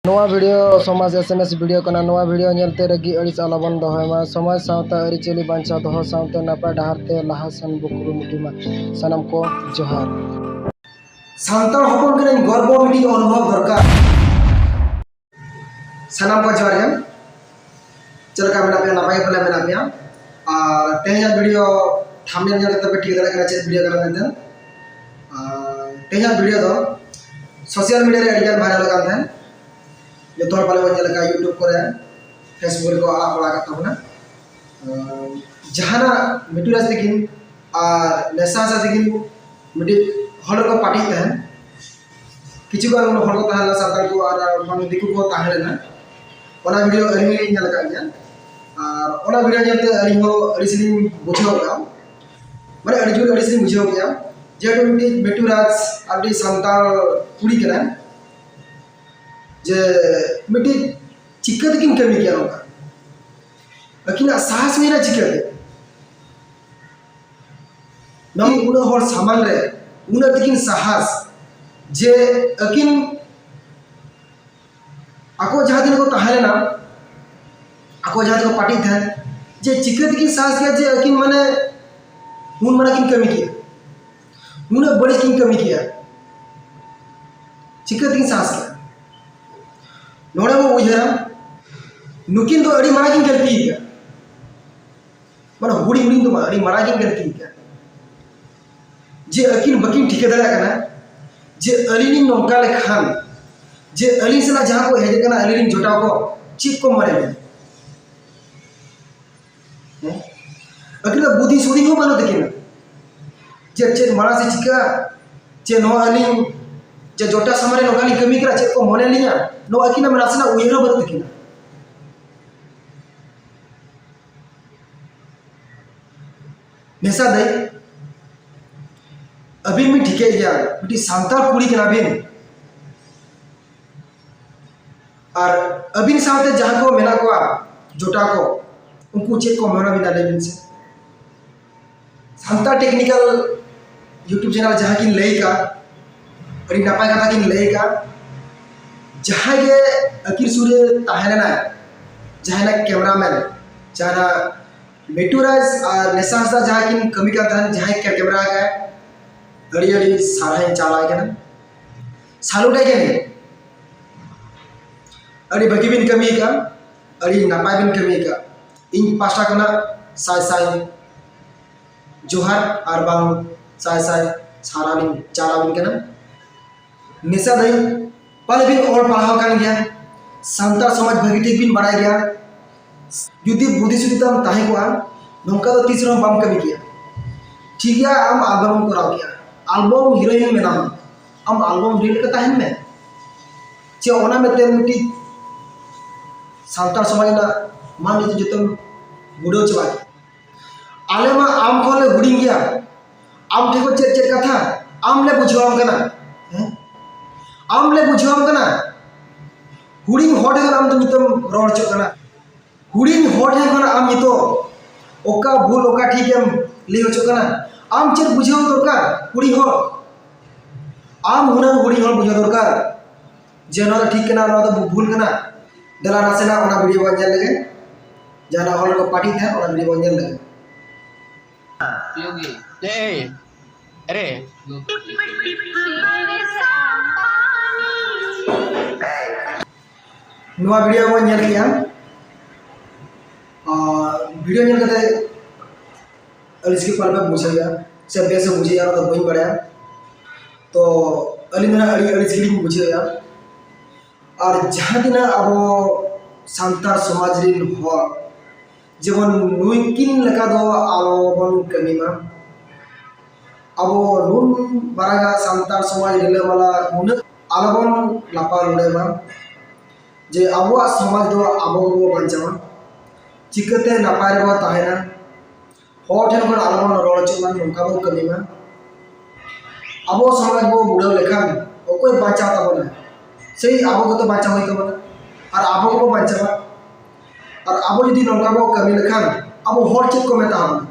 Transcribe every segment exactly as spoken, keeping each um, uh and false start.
ᱱᱚᱣᱟ ᱵᱷᱤᱰᱤᱭᱳ ᱥᱚᱢᱟᱡᱽ S M S video ᱠᱟᱱᱟ᱾ ᱱᱚᱣᱟ ᱵᱷᱤᱰᱤᱭᱳ ᱧᱮᱞᱛᱮ ᱨᱟᱹᱜᱤ ᱟᱹᱲᱤᱥ ᱟᱞᱚᱵᱚᱱ ᱫᱚᱦᱚᱭ ᱢᱟ᱾ ᱥᱚᱢᱟᱡᱽ, ᱥᱟᱶᱛᱟ, ᱟᱹᱨᱤᱪᱟᱹᱞᱤ ᱵᱟᱧᱪᱟᱣ ᱫᱚᱦᱚ ᱥᱟᱶᱛᱮ ᱱᱟᱯᱟᱭ ᱰᱟᱦᱟᱨ ᱛᱮ ᱞᱟᱦᱟ ᱥᱮᱱ ᱵᱚ ᱠᱩᱨᱩᱢᱩᱴᱩᱭ ᱢᱟ᱾ ᱥᱟᱱᱟᱢ ᱠᱚ ᱡᱚᱦᱟᱨ᱾ ᱥᱟᱱᱛᱟᱲ ᱦᱚᱯᱚᱱ ᱠᱟᱹᱱᱟᱹᱧ, ᱜᱚᱨᱵᱚ ᱢᱤᱫᱴᱤᱡ ᱚᱱᱩᱵᱷᱚᱵ ᱫᱚᱨᱠᱟᱨ᱾ ᱥᱟᱱᱟᱢ ᱠᱚ ᱡᱚᱦᱟᱨ ᱜᱮ᱾ ᱪᱮᱫ ᱞᱮᱠᱟ ᱢᱮᱱᱟᱜ ᱯᱮᱭᱟ? ᱱᱟᱯᱟᱭ ᱜᱮ ᱯᱟᱞᱮ ᱢᱮᱱᱟᱜ ᱯᱮᱭᱟ᱾ ᱟᱨ ᱛᱮᱦᱮᱧᱟᱜ ᱵᱷᱤᱰᱤᱭᱳ ᱛᱷᱟᱢᱵᱱᱮᱞ ᱧᱮᱞ ᱠᱟᱛᱮ ᱯᱮ ᱴᱷᱤᱠᱟᱹ ᱫᱟᱲᱮᱭᱟᱜ ᱠᱟᱱᱟ ᱪᱮᱫ ᱵᱷᱤᱰᱤᱭᱳ ᱠᱟᱱᱟ ᱢᱮᱱᱛᱮ᱾ ᱟᱨ ᱛᱮᱦᱮᱧᱟᱜ ᱵᱷᱤᱰᱤᱭᱳ ᱫᱚ ᱥᱳᱥᱟᱞ ᱢᱤᱰᱤᱭᱟ ᱨᱮ ᱟᱹᱰᱤᱜᱟᱱ ᱵᱷᱟᱭᱨᱟᱞ ᱠᱟᱱ ᱛᱟᱦᱮᱸᱫ, ᱡᱚᱛᱚ ᱦᱚᱲ ᱯᱟᱞᱮ ᱵᱚᱱ ᱧᱮᱞ ᱟᱠᱟᱫ, YouTube ᱠᱚᱨᱮ, Facebook ᱨᱮᱠᱚ ᱟᱲᱟᱜ ᱵᱟᱲᱟ ᱟᱠᱟᱫ ᱛᱟᱵᱚᱱᱟ᱾ ᱟᱨ ᱡᱟᱦᱟᱱᱟᱜ ᱢᱤᱴᱩ ᱨᱟᱡᱽ ᱛᱟᱹᱠᱤᱱ ᱟᱨ ᱱᱮᱥᱟ ᱦᱟᱥᱟ ᱛᱟᱹᱠᱤᱱ ᱢᱤᱫᱴᱤᱡ ᱦᱚᱲ ᱨᱮᱠᱚ ᱯᱟᱹᱴᱤᱡ ᱛᱟᱦᱮᱸᱱ, ᱠᱤᱪᱷᱩ ᱜᱟᱱ ᱦᱚᱲ ᱠᱚ ᱛᱟᱦᱮᱸ ᱞᱮᱱᱟ, ᱥᱟᱱᱛᱟᱲ ᱠᱚ ᱟᱨ ᱵᱟᱝ ᱫᱤᱠᱩ ᱠᱚ ᱛᱟᱦᱮᱸ ᱞᱮᱱᱟ᱾ ᱚᱱᱟ ᱵᱷᱤᱰᱤᱭᱳ ᱟᱹᱞᱤᱧ ᱞᱤᱧ ᱧᱮᱞ ᱟᱠᱟᱫ ᱜᱮᱭᱟ᱾ ᱟᱨ ᱚᱱᱟ ᱵᱷᱤᱰᱤᱭᱳ ᱧᱮᱞᱛᱮ ᱟᱹᱞᱤᱧ ᱦᱚᱸ ᱟᱹᱲᱤᱥ ᱞᱤᱧ ᱵᱩᱡᱷᱟᱹᱣ ᱠᱮᱫᱟ, ᱢᱟᱱᱮ ᱟᱹᱰᱤ ᱡᱳᱨ ᱟᱹᱲᱤᱥ ᱞᱤᱧ ᱵᱩᱡᱷᱟᱹᱣ ᱠᱮᱫᱟ᱾ ᱡᱮᱦᱮᱛᱩ ᱢᱤᱫᱴᱤᱡ ᱢᱤᱴᱩ ᱨᱟᱡᱽ ᱟᱨ ᱢᱤᱫᱴᱤᱡ ᱥᱟᱱᱛᱟᱲ ᱠᱩᱲᱤ ᱠᱟᱱᱟᱭ, ᱡᱮ ᱢᱤᱫᱴᱤᱡ ᱪᱤᱠᱟᱹ ᱛᱮᱠᱤᱱ ᱠᱟᱹᱢᱤ ᱠᱮᱭᱟ ᱱᱚᱝᱠᱟ? ᱟᱹᱠᱤᱱᱟᱜ ᱥᱟᱦᱟᱥ ᱦᱩᱭᱱᱟ ᱪᱤᱠᱟᱹᱛᱮ? ᱱᱚᱣᱟ ᱩᱱᱟᱹᱜ ᱦᱚᱲ ᱥᱟᱢᱟᱝ ᱨᱮ ᱩᱱᱟᱹᱜ ᱛᱟᱹᱠᱤᱱ ᱥᱟᱦᱟᱥ, ᱡᱮ ᱟᱹᱠᱤᱱ ᱟᱠᱚ ᱡᱟᱦᱟᱸ ᱛᱤᱱᱟᱹᱜ ᱠᱚ ᱛᱟᱦᱮᱸ ᱞᱮᱱᱟ, ᱟᱠᱚ ᱡᱟᱦᱟᱸ ᱛᱤᱱᱟᱹᱜ ᱠᱚ ᱯᱟᱹᱴᱤ ᱛᱟᱦᱮᱸᱱ, ᱡᱮ ᱪᱤᱠᱟᱹ ᱛᱮᱠᱤᱱ ᱥᱟᱦᱟᱥ ᱠᱮᱭᱟ ᱡᱮ ᱟᱹᱠᱤᱱ ᱢᱟᱱᱮ ᱩᱱ ᱢᱟᱨᱟᱝ ᱠᱤᱱ ᱠᱟᱹᱢᱤ ᱠᱮᱭᱟ, ᱩᱱᱟᱹᱜ ᱵᱟᱹᱲᱤᱡ ᱠᱤᱱ ᱠᱟᱹᱢᱤ ᱠᱮᱭᱟ, ᱪᱤᱠᱟᱹ ᱛᱮᱠᱤᱱ ᱥᱟᱦᱟᱥ ᱠᱮᱭᱟ? ᱱᱚᱰᱮ ᱵᱚ ᱩᱭᱦᱟᱹᱨᱟ, ᱱᱩᱠᱤᱱ ᱫᱚ ᱟᱹᱰᱤ ᱢᱟᱨᱟᱝ ᱠᱤᱱ ᱜᱟᱹᱞᱛᱤ ᱠᱟᱜᱼᱟ᱾ ᱢᱟᱱᱮ ᱦᱩᱰᱤᱧ ᱦᱩᱰᱤᱧ ᱫᱚ ᱵᱟᱝ, ᱟᱹᱰᱤ ᱢᱟᱨᱟᱝ ᱠᱤᱱ ᱜᱟᱹᱞᱛᱤ ᱠᱟᱜᱼᱟ᱾ ᱡᱮ ᱟᱹᱠᱤᱱ ᱵᱟᱹᱠᱤᱱ ᱴᱷᱤᱠᱟᱹ ᱫᱟᱲᱮᱭᱟᱜ ᱠᱟᱱᱟ ᱡᱮ ᱟᱹᱞᱤᱧ ᱞᱤᱧ ᱱᱚᱝᱠᱟ ᱞᱮᱠᱷᱟᱱ, ᱡᱮ ᱟᱹᱞᱤᱧ ᱥᱟᱞᱟᱜ ᱡᱟᱦᱟᱸ ᱠᱚ ᱦᱮᱡ ᱟᱠᱟᱱᱟ, ᱟᱹᱞᱤᱧ ᱞᱤᱧ ᱡᱚᱴᱟᱣ ᱠᱚ, ᱪᱮᱫ ᱠᱚ ᱢᱚᱱᱮ ᱞᱤᱧᱟ? ᱦᱮᱸ? ᱟᱹᱠᱤᱱᱟᱜ ᱵᱩᱫᱷᱤ ᱥᱩᱫᱷᱤ ᱦᱚᱸ ᱵᱟᱹᱱᱩᱜ ᱛᱟᱹᱠᱤᱱᱟ᱾ ᱡᱮ ᱪᱮᱫ ᱢᱟᱲᱟᱝ ᱥᱮᱫ ᱪᱤᱠᱟᱹᱜᱼᱟ, ᱡᱮ ᱱᱚᱣᱟ ᱟᱹᱞᱤᱧ ᱡᱮ ᱡᱚᱴᱟ ᱥᱟᱢᱟᱝ ᱨᱮ ᱱᱚᱝᱠᱟ ᱞᱤᱧ ᱠᱟᱹᱢᱤ ᱠᱟᱱᱟ, ᱪᱮᱫ ᱠᱚ ᱢᱚᱱᱮ ᱞᱤᱧᱟ, ᱱᱚᱣᱟ ᱟᱹᱠᱤᱱᱟᱜ ᱱᱟᱥᱮᱱᱟᱜ ᱩᱭᱦᱟᱹᱨ ᱦᱚᱸ ᱵᱟᱹᱱᱩᱜ ᱛᱟᱹᱠᱤᱱᱟ᱾ ᱱᱮᱥᱟ ᱫᱟᱹᱭ, ᱟᱹᱵᱤᱱ ᱵᱤᱱ ᱴᱷᱤᱠᱟᱹᱭᱮᱫ ᱜᱮᱭᱟ, ᱢᱤᱫᱴᱤᱡ ᱥᱟᱱᱛᱟᱲ ᱠᱩᱲᱤ ᱠᱟᱱᱟ ᱵᱤᱱ, ᱟᱨ ᱟᱹᱵᱤᱱ ᱥᱟᱶᱛᱮ ᱡᱟᱦᱟᱸ ᱠᱚ ᱢᱮᱱᱟᱜ ᱠᱚᱣᱟ ᱡᱚᱴᱟᱣ ᱠᱚ, ᱩᱱᱠᱩ ᱪᱮᱫ ᱠᱚ ᱢᱮᱱᱟ ᱵᱤᱱ ᱞᱟᱹᱭ ᱵᱤᱱ ᱥᱮ? ᱥᱟᱱᱛᱟᱲ ᱴᱮᱠᱱᱤᱠᱮᱞ YouTube ᱪᱮᱱᱮᱞ ᱡᱟᱦᱟᱸ ᱠᱤᱱ ᱞᱟᱹᱭ ᱠᱟᱜ, ᱟᱹᱰᱤ ᱱᱟᱯᱟᱭ ᱠᱟᱛᱷᱟ ᱠᱤᱱ ᱞᱟᱹᱭ ᱠᱟᱜ᱾ ᱡᱟᱦᱟᱸᱭ ᱜᱮ ᱟᱹᱠᱤᱨ ᱥᱩᱨ ᱨᱮ ᱛᱟᱦᱮᱸ ᱞᱮᱱᱟᱭ, ᱡᱟᱦᱟᱸᱭ ᱱᱟᱜ ᱠᱮᱢᱨᱟᱢᱮᱱ, ᱡᱟᱦᱟᱸᱭ ᱱᱟᱜ ᱢᱤᱴᱷᱩ ᱨᱟᱡᱽ ᱟᱨ ᱱᱮᱥᱟ ᱦᱟᱸᱥᱫᱟ ᱡᱟᱦᱟᱸᱭ ᱠᱤᱱ ᱠᱟᱹᱢᱤ ᱠᱟᱱ ᱛᱟᱦᱮᱸᱱ, ᱡᱟᱦᱟᱸᱭ ᱠᱮᱢᱨᱟ ᱟᱠᱟᱫ, ᱟᱹᱰᱤ ᱟᱹᱰᱤ ᱥᱟᱨᱦᱟᱣ ᱤᱧ ᱪᱟᱞᱟᱭ ᱠᱟᱱᱟ, ᱥᱟᱞᱩᱴ ᱟᱭ ᱠᱟᱹᱱᱟᱹᱧ᱾ ᱟᱹᱰᱤ ᱵᱷᱟᱹᱜᱤ ᱵᱤᱱ ᱠᱟᱹᱢᱤ ᱟᱠᱟᱫᱼᱟ, ᱟᱹᱰᱤ ᱱᱟᱯᱟᱭ ᱵᱤᱱ ᱠᱟᱹᱢᱤ ᱟᱠᱟᱫᱼᱟ᱾ ᱤᱧ ᱯᱟᱦᱴᱟ ᱠᱷᱚᱱᱟᱜ ᱥᱟᱭ ᱥᱟᱭ ᱡᱚᱦᱟᱨ ᱟᱨ ᱵᱟᱝ ᱥᱟᱭ ᱥᱟᱭ ᱥᱟᱨᱦᱟᱣ ᱞᱤᱧ ᱪᱟᱞ ᱟᱵᱤᱱ ᱠᱟᱱᱟ᱾ ᱱᱮᱥᱟ ᱫᱟᱹᱭ, ᱯᱟᱞᱮ ᱵᱤᱱ ᱚᱞ ᱯᱟᱲᱦᱟᱣ ᱟᱠᱟᱱ ᱜᱮᱭᱟ, ᱥᱟᱱᱛᱟᱲ ᱥᱚᱢᱟᱡᱽ ᱵᱷᱟᱹᱜᱤ ᱴᱷᱤᱠ ᱵᱤᱱ ᱵᱟᱲᱟᱭ ᱜᱮᱭᱟ᱾ ᱡᱩᱫᱤ ᱵᱩᱫᱷᱤ ᱥᱩᱫᱷᱤ ᱛᱟᱢ ᱛᱟᱦᱮᱸ ᱠᱚᱜᱼᱟ, ᱱᱚᱝᱠᱟ ᱫᱚ ᱛᱤᱥ ᱨᱮᱦᱚᱸ ᱵᱟᱢ ᱠᱟᱹᱢᱤ ᱠᱮᱭᱟ᱾ ᱴᱷᱤᱠ ᱜᱮᱭᱟ, ᱟᱢ ᱟᱞᱵᱟᱢ ᱮᱢ ᱠᱚᱨᱟᱣ ᱠᱮᱭᱟ, ᱟᱞᱵᱟᱢ ᱦᱤᱨᱳᱭᱤᱱ ᱢᱮᱱᱟᱢ, ᱟᱢ ᱟᱞᱵᱟᱢ ᱦᱤᱨᱳᱭᱤᱱ ᱞᱮᱠᱟ ᱛᱟᱦᱮᱱ ᱢᱮ᱾ ᱪᱮ ᱚᱱᱟ ᱢᱤᱫᱴᱮᱱ ᱢᱤᱫᱴᱤᱡ ᱥᱟᱱᱛᱟᱲ ᱥᱚᱢᱟᱡᱽ ᱨᱮᱱᱟᱜ ᱢᱟᱱ ᱤᱫᱤ ᱡᱚᱛᱚᱢ ᱵᱩᱰᱟᱹᱣ ᱪᱟᱵᱟ ᱠᱮᱭᱟ᱾ ᱟᱞᱮ ᱢᱟ ᱟᱢ ᱠᱷᱚᱱ ᱞᱮ ᱦᱩᱰᱤᱧ ᱜᱮᱭᱟ, ᱟᱢ ᱴᱷᱮᱱ ᱠᱷᱚᱱ ᱪᱮᱫ ᱪᱮᱫ ᱠᱟᱛᱷᱟ ᱟᱢ ᱞᱮ ᱵᱩᱡᱷᱟᱹᱣᱟᱢ ᱠᱟᱱᱟ, ᱦᱮᱸ? ᱟᱢ ᱞᱮ ᱵᱩᱡᱷᱟᱹᱣᱟᱢ ᱠᱟᱱᱟ᱾ ᱦᱩᱰᱤᱧ ᱦᱚᱲ ᱴᱷᱮᱱ ᱟᱢ ᱫᱚ ᱱᱤᱛᱚᱜ ᱨᱚᱲ ᱦᱚᱪᱚᱜ ᱠᱟᱱᱟ᱾ ᱦᱩᱰᱤᱧ ᱦᱚᱲ ᱴᱷᱮᱱ ᱠᱷᱚᱱᱟᱜ ᱟᱢ ᱱᱤᱛᱚᱜ ᱚᱠᱟ ᱵᱷᱩᱞ ᱚᱠᱟ ᱴᱷᱤᱠ ᱮᱢ ᱞᱟᱹᱭ ᱦᱚᱪᱚᱜ ᱠᱟᱱᱟ? ᱟᱢ ᱪᱮᱫ ᱵᱩᱡᱷᱟᱹᱣ ᱫᱚᱨᱠᱟᱨ ᱦᱩᱰᱤᱧ ᱦᱚᱲ? ᱟᱢ ᱦᱩᱱᱟᱹᱝ ᱦᱩᱰᱤᱧ ᱦᱚᱲ ᱵᱩᱡᱷᱟᱹᱣ ᱫᱚᱨᱠᱟᱨ ᱡᱮ ᱱᱚᱣᱟ ᱫᱚ ᱴᱷᱤᱠ ᱠᱟᱱᱟ, ᱱᱚᱣᱟ ᱫᱚ ᱵᱷᱩᱞ ᱠᱟᱱᱟ᱾ ᱫᱮᱞᱟ ᱱᱟᱥᱮᱱᱟᱜ ᱚᱱᱟ ᱵᱷᱤᱰᱤᱭᱳ ᱵᱚᱱ ᱧᱮᱞ ᱞᱮᱜᱮ, ᱡᱟᱦᱟᱱᱟᱜ ᱦᱚᱲ ᱠᱚ ᱯᱟᱹᱴᱤ ᱛᱟᱦᱮᱸᱫ, ᱚᱱᱟ ᱵᱷᱤᱰᱤᱭᱳ ᱵᱚᱱ ᱧᱮᱞ ᱞᱮᱜᱮ᱾ ᱮᱭ, ᱟᱨᱮ, ᱱᱚᱣᱟ ᱵᱷᱤᱰᱤᱭᱳ ᱵᱚᱱ ᱧᱮᱞ ᱠᱮᱜᱼᱟ᱾ ᱟᱨ ᱵᱷᱤᱰᱤᱭᱳ ᱧᱮᱞ ᱠᱟᱛᱮ ᱟᱹᱲᱤᱥ ᱜᱮ ᱯᱟᱞᱮ ᱯᱮ ᱵᱩᱡᱷᱟᱹᱣᱮᱜᱼᱟ ᱥᱮ ᱵᱮᱥ ᱮ ᱵᱩᱡᱷᱟᱹᱣᱮᱜᱼᱟ, ᱚᱱᱟ ᱫᱚ ᱵᱟᱹᱧ ᱵᱟᱲᱟᱭᱟ᱾ ᱛᱚ ᱟᱹᱞᱤᱧ ᱫᱚ ᱱᱟᱦᱟᱜ ᱟᱹᱰᱤ ᱟᱹᱲᱤᱥ ᱜᱮᱞᱤᱧ ᱵᱩᱡᱷᱟᱹᱣᱮᱜᱼᱟ᱾ ᱟᱨ ᱡᱟᱦᱟᱸ ᱛᱤᱱᱟᱹᱜ ᱟᱵᱚ ᱥᱟᱱᱛᱟᱲ ᱥᱚᱢᱟᱡᱽ ᱨᱮᱱ ᱦᱚᱲ ᱡᱮᱢᱚᱱ ᱱᱩᱭᱠᱤᱱ ᱞᱮᱠᱟ ᱫᱚ ᱟᱞᱚᱵᱚᱱ ᱠᱟᱹᱢᱤ ᱢᱟ᱾ ᱟᱵᱚ ᱱᱩᱱ ᱢᱟᱨᱟᱝᱟᱜ ᱥᱟᱱᱛᱟᱲ ᱥᱚᱢᱟᱡᱽ ᱨᱤᱞᱟᱹᱢᱟᱞᱟ ᱱᱩᱱᱟᱹᱜ ᱟᱞᱚᱵᱚᱱ ᱞᱟᱯᱟ ᱞᱩᱰᱟᱹᱭ ᱢᱟ, ᱡᱮ ᱟᱵᱚᱣᱟᱜ ᱥᱚᱢᱟᱡᱽ ᱫᱚ ᱟᱵᱚ ᱜᱮᱵᱚ ᱵᱟᱧᱪᱟᱣᱟ᱾ ᱪᱤᱠᱟᱹᱛᱮ ᱱᱟᱯᱟᱭ ᱨᱮᱵᱚ ᱛᱟᱦᱮᱱᱟ? ᱦᱚᱲ ᱴᱷᱮᱱ ᱠᱷᱚᱱ ᱟᱞᱚᱵᱚᱱ ᱨᱚᱲ ᱦᱚᱪᱚᱜ ᱢᱟ, ᱱᱚᱝᱠᱟ ᱵᱚᱱ ᱠᱟᱹᱢᱤ ᱢᱟ᱾ ᱟᱵᱚ ᱥᱚᱢᱟᱡᱽ ᱵᱚ ᱵᱩᱰᱟᱹᱣ ᱞᱮᱠᱷᱟᱱ ᱚᱠᱚᱭ ᱵᱟᱧᱪᱟᱣ ᱛᱟᱵᱚᱱᱟ? ᱥᱮᱭ ᱟᱵᱚ ᱜᱮᱛᱚ ᱵᱟᱧᱪᱟᱣ ᱦᱩᱭ ᱛᱟᱵᱚᱱᱟ᱾ ᱟᱨ ᱟᱵᱚ ᱜᱮᱵᱚ ᱵᱟᱧᱪᱟᱣᱟ᱾ ᱟᱨ ᱟᱵᱚ ᱡᱩᱫᱤ ᱱᱚᱝᱠᱟ ᱵᱚ ᱠᱟᱹᱢᱤ ᱞᱮᱠᱷᱟᱱ ᱟᱵᱚ ᱦᱚᱲ ᱪᱮᱫ ᱠᱚ ᱢᱮᱛᱟ ᱵᱚᱱᱟ?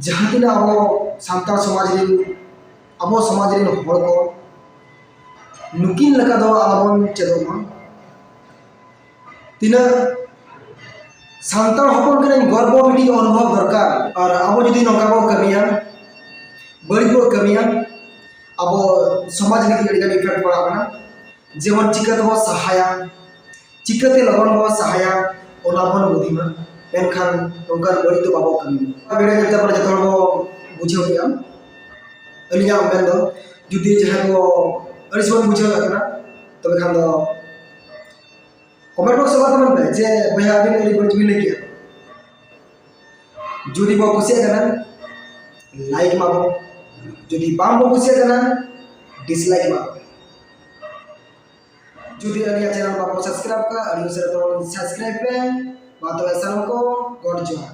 ᱡᱟᱦᱟᱸ ᱛᱤᱱᱟᱹᱜ ᱟᱵᱚ ᱥᱟᱱᱛᱟᱲ ᱥᱚᱢᱟᱡᱽ ᱨᱮᱱ, ᱟᱵᱚ ᱥᱚᱢᱟᱡᱽ ᱨᱮᱱ ᱦᱚᱲ ᱠᱚ ᱱᱩᱠᱤᱱ ᱞᱮᱠᱟ ᱫᱚ ᱟᱞᱚᱵᱚᱱ ᱪᱮᱫᱚᱜ ᱢᱟ᱾ ᱛᱤᱱᱟᱹᱜ ᱥᱟᱱᱛᱟᱲ ᱦᱚᱯᱚᱱ ᱠᱟᱹᱱᱟᱹᱧ, ᱜᱚᱨᱵᱚ ᱢᱤᱫᱴᱤᱡ ᱚᱱᱩᱵᱷᱚᱵ ᱫᱚᱨᱠᱟᱨ᱾ ᱟᱨ ᱟᱵᱚ ᱡᱩᱫᱤ ᱱᱚᱝᱠᱟ ᱵᱚᱱ ᱠᱟᱹᱢᱤᱭᱟ, ᱵᱟᱹᱲᱤᱡ ᱵᱚᱱ ᱠᱟᱹᱢᱤᱭᱟ, ᱟᱵᱚ ᱥᱚᱢᱟᱡᱽ ᱞᱟᱹᱜᱤᱫ ᱟᱹᱰᱤᱜᱟᱱ ᱤᱯᱷᱮᱠᱴ ᱯᱟᱲᱟᱜ ᱠᱟᱱᱟ᱾ ᱡᱮᱢᱚᱱ ᱪᱤᱠᱟᱹ ᱛᱮᱵᱚ ᱥᱟᱦᱟᱭᱟ, ᱪᱤᱠᱟᱹᱛᱮ ᱞᱚᱜᱚᱱ ᱵᱚ ᱥᱟᱦᱟᱭᱟ, ᱚᱱᱟ ᱵᱚᱱ ᱵᱩᱫᱷᱤ ᱢᱟ᱾ ᱢᱮᱱᱠᱷᱟᱱ ᱱᱚᱝᱠᱟᱱ ᱵᱟᱹᱲᱤᱡ ᱫᱚ ᱵᱟᱵᱚ ᱠᱟᱹᱢᱤ ᱢᱟ᱾ ᱵᱷᱤᱰᱤᱭᱳ ᱧᱮᱞ ᱛᱟᱵᱚᱱ ᱡᱚᱛᱚ ᱦᱚᱲ ᱵᱚ ᱵᱩᱡᱷᱟᱹᱣ ᱠᱮᱜᱼᱟ᱾ ᱟᱹᱞᱤᱧᱟᱜ ᱢᱮᱱ ᱫᱚ, ᱡᱩᱫᱤ ᱡᱟᱦᱟᱸᱭ ᱠᱚ ᱟᱹᱲᱤᱥ ᱵᱚᱱ ᱵᱩᱡᱷᱟᱹᱣ ᱠᱟᱜ ᱠᱟᱱᱟ, ᱛᱚᱵᱮ ᱠᱷᱟᱱ ᱫᱚ ᱠᱚᱢᱮᱱᱴ ᱵᱚᱠᱥ ᱨᱮ ᱚᱞ ᱛᱟᱵᱚᱱ ᱯᱮ ᱡᱮ, "ᱵᱚᱭᱦᱟ, ᱟᱹᱵᱤᱱ ᱟᱹᱰᱤ ᱵᱟᱹᱲᱤᱡ ᱵᱤᱱ ᱞᱟᱹᱭ ᱠᱮᱜᱼᱟ᱾" ᱡᱩᱫᱤ ᱵᱚ ᱠᱩᱥᱤᱭᱟᱜ ᱠᱟᱱᱟ, ᱞᱟᱭᱤᱠ ᱢᱟᱵᱚ, ᱡᱩᱫᱤ ᱵᱟᱝ ᱵᱚ ᱠᱩᱥᱤᱭᱟᱜ ᱠᱟᱱᱟ, ᱰᱤᱥᱞᱟᱭᱤᱠ ᱢᱟᱵᱚ᱾ ᱡᱩᱫᱤ ᱟᱹᱞᱤᱧᱟᱜ ᱪᱮᱱᱮᱞ ᱵᱟᱵᱚ ᱥᱟᱵᱥᱠᱨᱟᱭᱤᱵ ᱠᱟᱜᱼᱟ, ᱟᱹᱰᱤ ᱩᱥᱟᱹᱨᱟ ᱛᱮᱵᱚᱱ ᱥᱟᱵᱥᱠᱨᱟᱭᱤᱵ ᱯᱮ᱾ ᱢᱟ ᱛᱚᱵᱮ ᱥᱟᱱᱟᱢ ᱠᱚ ᱜᱚᱰ ᱡᱚᱦᱟᱨ᱾